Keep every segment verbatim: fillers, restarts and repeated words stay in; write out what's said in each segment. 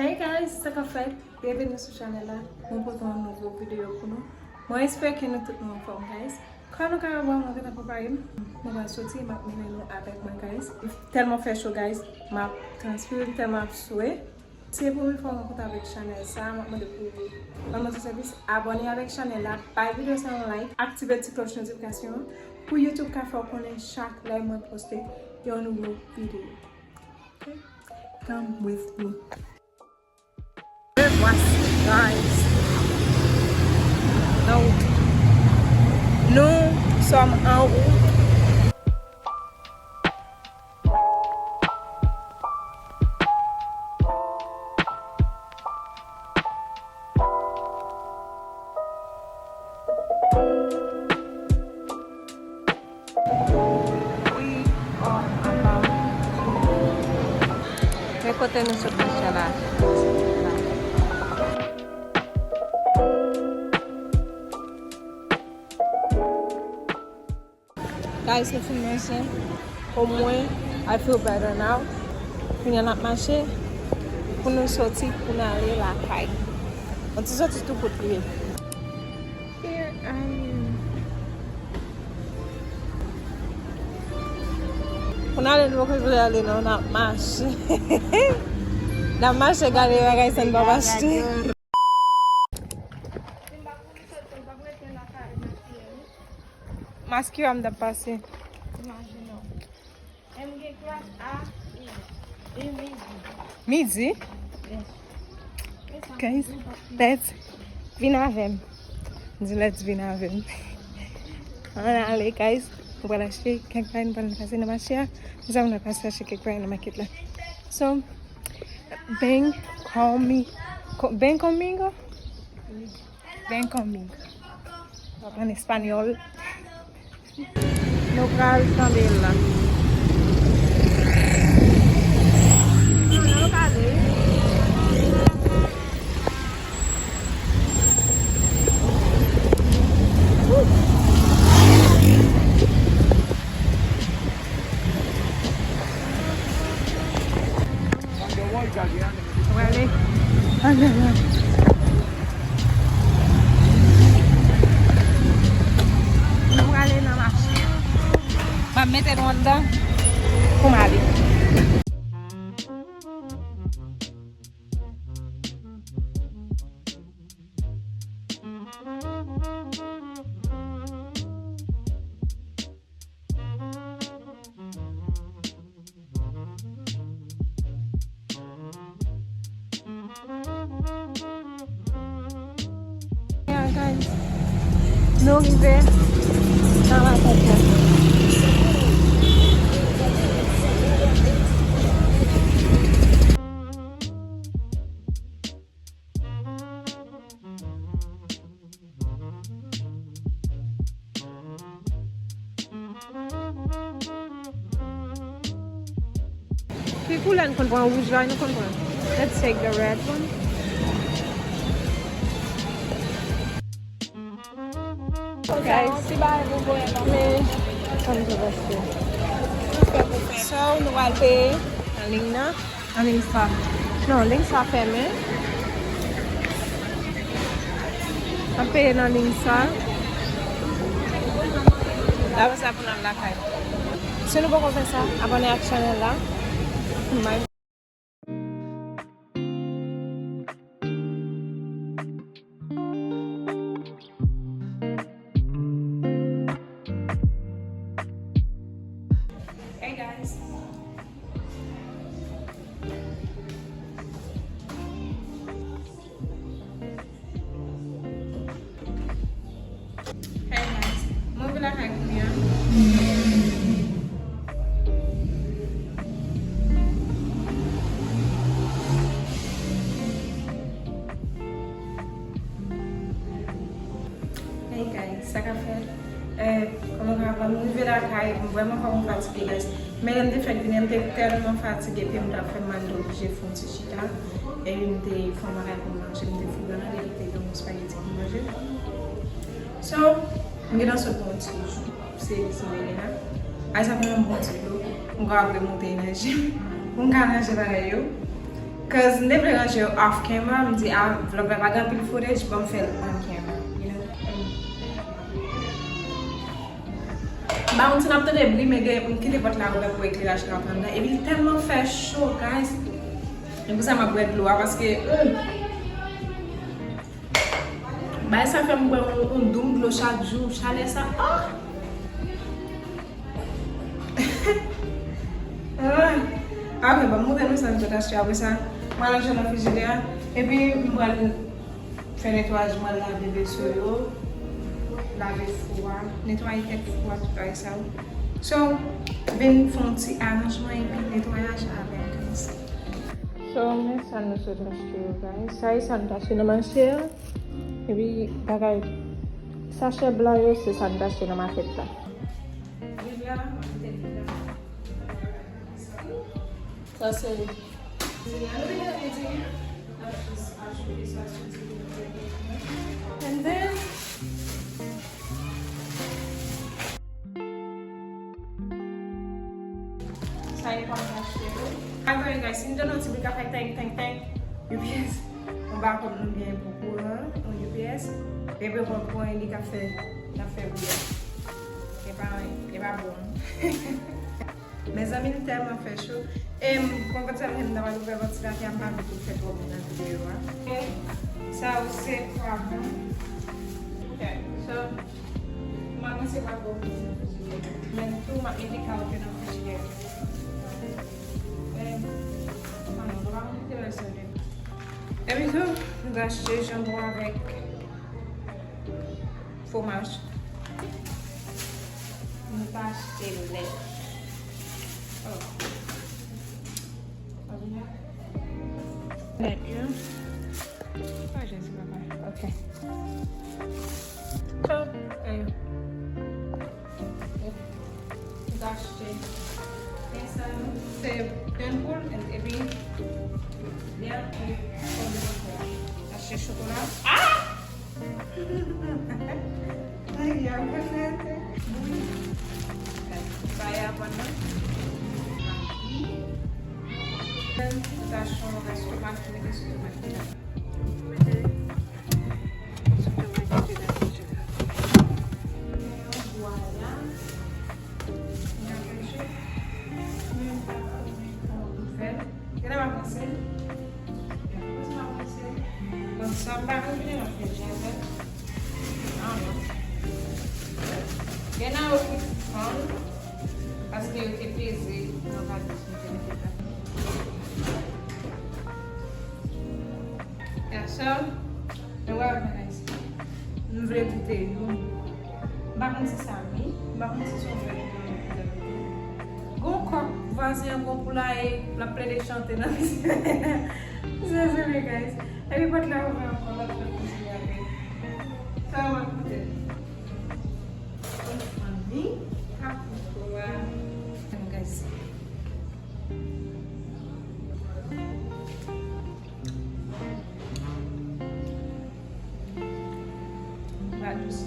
Hey guys, sa k ap fèt? Byenveni sou chanèl la. Mwen pote yon nouvo videyo pou nou. Mwen espere ke nou tout nou anfòm, guys. Kòm nou ka wè, mwen gentan prepare m. Mwen pral soti, m ap mennen nou avèk mwen, guys. Tèlman fè cho, guys, m ap transpire, m tèlman ap swe. Si se premye fwa w rankontre avèk chanèl sa, m ap mande pou w ban mwen ti sèvis, abòne avèk chanèl la, bay videyo sa yon like, aktive ti klòch notifikasyon an pou YouTube ka fè w konnen chak lè mwen poste yon nouvo videyo. Ok? Come with me. Me voici, guys. Nan wout. Nous sommes en route. We are about to. Men kote nou sot mache la. Guys, nou fin manje. Omwen, I feel better now. Kounye a n ap mache pou nou soti, pou n ale lakay. Yon ti soti tou kout li ye. Here I am. Pou n ale, nou poko vle ale non, n ap mache. N ap mache gade bagay sa n p ap achte. Maskira m t ap pase. Imajine w. E m gen klas a midi. Midi? Yes. Guys, let's vin avè m. M di let's vin avè m. Ann ale, guys. Mwen pral achte kèk bagay, nou pral pase nan mache a. Mezanmi, nou pral achte kèk bagay nan makèt la. So, ven conmi-, co-, ven conmigo? Ven conmigo. An espanyòl. Nou pral tande l la. Prale. Ann, ann, ann. Nou prale nan mache. M ap mete nou anndan pou m ale. Yeah, guys. Nou rive nan makèt la. Ki koulè n konn pran? Wouj la, nou konn pran. Let's take the red one. Guys, men, konn se paske. So, nou pral peye nan liy nan. Nan liy sa. Non, liy sa fèmen. N ap peye nan liy sa. Apre sa pou n al lakay. Si nou poko fè sa, abòne ak chanèl la. Hey guys. Hey guys, mwen vin lakay kounye a. Hey guys, sa k ap fèt? Eh, kòman ka va? M rive lakay, m vrèman fò, m fatige, guys. Men lè m te fèk vini, m te tèlman fatige, pye m t ap fè m mal, m te oblije fè yon ti chita. Epi m te fè yon bagay pou m manje, m te fouganan, epi te gen yon espageti pou m manje. So, m gentan sot pran yon ti jou. Se, se mele la. Ay, sa pran yon bon ti dlo. M ka remonte enèji m. Pou m ka ranje bagay yo. 'Cause m te vle ranje yo off camera, m di, ah, vlog la pa gen anpil footage, ban m fè l on camera, you know? M pa konn si n ap tande bri, men gen, m kite pòt la ouvè pou ekleraj ka antre anndan. Epi l tèlman fè cho, guys. E pou sa m ap bwè dlo a, paske, hmm. Bagay sa fè m bwè yon, yon doum dlo chak jou. Chalè sa, ah! Ah! Ok, bon, m montre nou sa m sot achte. Apre sa, m al ranje nan frijidè a. Epi, m pral fè netwayaj, m al lave veso yo, lave fou a, netwaye kèk fou a, tout bagay sa yo. So, vin fè yon ti aranjman epi netwayaj avè m, guys. So, men sa nou sot achte yo, guys. Sa e sa nou t achte nan mache a. Epi, bagay, sachè blan yo, se sa nou t achte nan makèt la. Sa se And then, sa e pa achte yo. By the way, guys, si n tande yon ti bri k ap fè teng, teng, teng, U P S, mwen pa konn nou gen pou kouran, yon U P S, depi pran kouran, li k ap fè, l ap fè bri a. E pa, e pa bon. Mezanmi, li tèlman fè cho. E m konn pati sa m ta pral ouvè vantilatè a, m pa vle pou l fè twò bri nan videyo a. Ok. Sa yo se pwav mwen. Ok. So, m ap ranse pwav mwen nan frijidè. Men tou, m ap mete kawòt yo nan frijidè. E, ah non, m pa konn kite lè sou li. Epi tou, m te achte janbon avèk fwomaj. Nou pa achte lèt. Oh. Lèt yo. Oh, Jezi, papa. Ok. So, eh. M ta achte pen sa yo. Se pen poul, epi, byen, poul de achte chokola. Ah! Ay, y ap regrete. Wi. Bay abònman. Mwen ta chon rès tomat, mete sou tomat. Mete sou tomat, mete sou tomat. Gen nan m ap ranse. Gen nan m ap ranse. Bon, sa m pa ranse, m ap fè djazè. Ah, non. Gen nan yo ki fann, paske yo te peze nan valiz, nou te mete la. Ya, so, nou wè, guys. M vle goute youn. M pa konn si sa mi, m pa konn si se yon vè ki nan men. Gon kòk vwazen an gon poulaye, l ap plede chante nan mizik. Dezole, guys. Epi pòt la ouvè ankò, lòt lòt mizik la vin. Sa w ap koute? Yon fanmi k ap koute w a. Guys. Ba dous.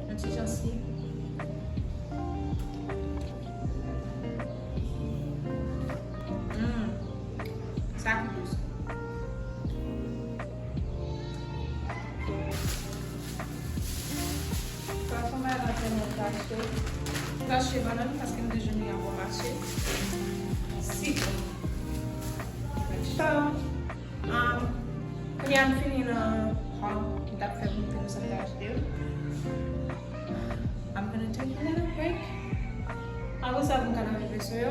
Yon ti jan sik. Mm. Sa ki dous. Pwason bagay la tèlman fache. Fache bannann paske m te jwenn li an bon mache. Sitwon. So, um, kounye a m fini nan haul m t ap fè pou m te nou sa m t ap achte yo. I'm gonna take a little break. Apre sa, pou m ka lave veso yo.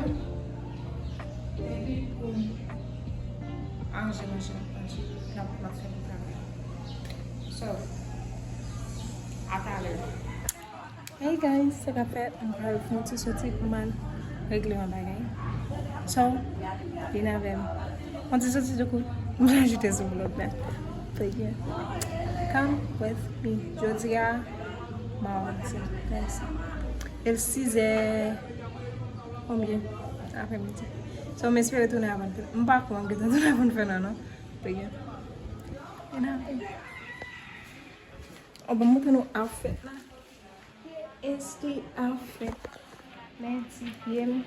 Epi pou m aranje manje m ap manje, m ap, m ap fè pou travay. So, a talè. Hey guys, sa k ap fèt? M pral fè yon ti soti pou m al regle yon bagay. So, vin avè m. Yon ti soti de kout, m pral ajoute sou vlog la. So yeah, come with me. Jodi a, mawon ti, guys. E l sizè konbyen? Aprèmidi. So, m espere tounen avan l fini. M pa kwè m gentan tounen avan l fini, non. But yeah. Vin avè m. Oh, ban m montre nou outfit la. Eski outfit? Men ti pye m.